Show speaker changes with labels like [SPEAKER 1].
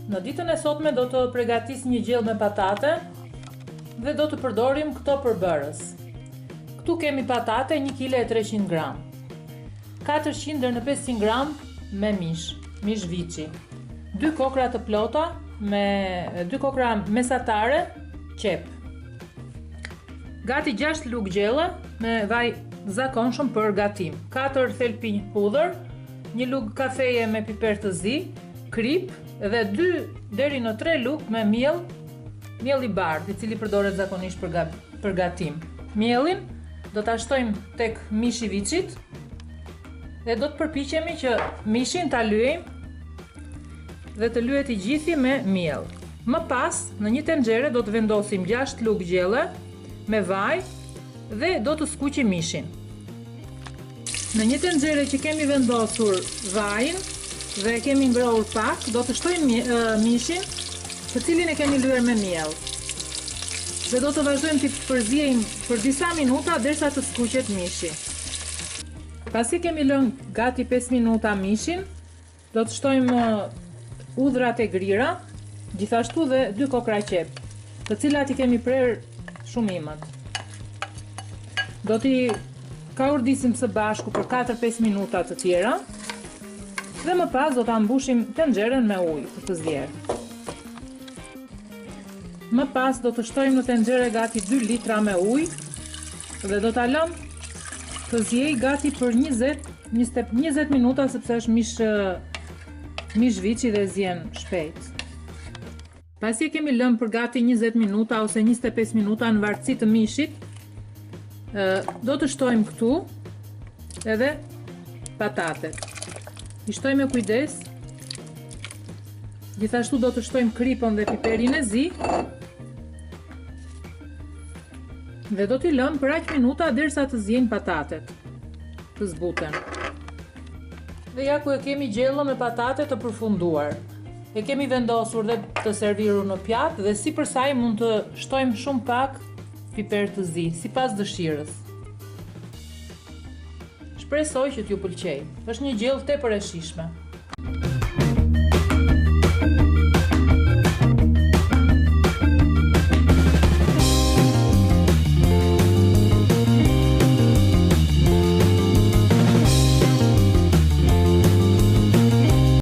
[SPEAKER 1] Në ditën e sotme do të pregatis një gjellë me patate dhe do të përdorim këto përbërës. Këtu kemi patate 1 kg e 300 gram. 400 deri në 500 gram me mish, mish viçi. Dy kokra të plota me dy kokra mesatare qepë. Gati 6 lugë gjelle me vaj zakonshëm për gatim. 4 thelpinj hudhër, një lugë kafeje me piper të zi, kripë dhe 2 deri në 3 lugë me miell, miell i bardhë, i cili përdoret zakonisht për, ga, për gatim. Miellin do ta shtojmë tek mishi i viçit dhe do të përpiqemi që mishin ta lyejmë dhe të lyhet i gjithi me miell. Më pas, në një tenxhere do të vendosim 6 lugë gjelle me vaj dhe do të skuqim mishin. Në një tenxhere që kemi vendosur vajin dhe e kemi ngrohur pak, do të shtojmë mishin, të cilin e kemi lyer me miell. Dhe do të vazhdojmë t'i përziejmë për disa minuta derisa të skuqet mishi. Pasi kemi lënë gati 5 minuta mishin, Do të shtojmë hudhrat e grira, gjithashtu dhe dy kokra qepë, të cilat i kemi prerë shumë imët. Do t'i kaurdisim së bashku për 4-5 minuta të tjera dhe më pas do ta mbushim tenxheren me ujë për të zier. Më pas do të shtojmë në tenxhere gati 2 litra me ujë dhe do ta lëmë të ziejë gati për 20 20, 20 minuta sepse është mish mish viçi dhe zien shpejt. Pasi e kemi lënë për gati 20 minuta ose 25 minuta në varësi të mishit, do të shtojmë këtu edhe patatet. I shtojmë me kujdes Gjithashtu do të shtojmë kripën dhe piperin e zi. Dhe do t'i lëmë për aq minuta derisa të ziejnë patatet, të zbuten. Dhe ja ku e kemi gjellën me patate të përfunduar. E kemi vendosur dhe të servirur në pjatë dhe sipër saj mund të shtojmë shumë pak piper të zi, sipas dëshirës. Shpresoj që t'ju pëlqejë. Është një gjellë tepër e shijshme.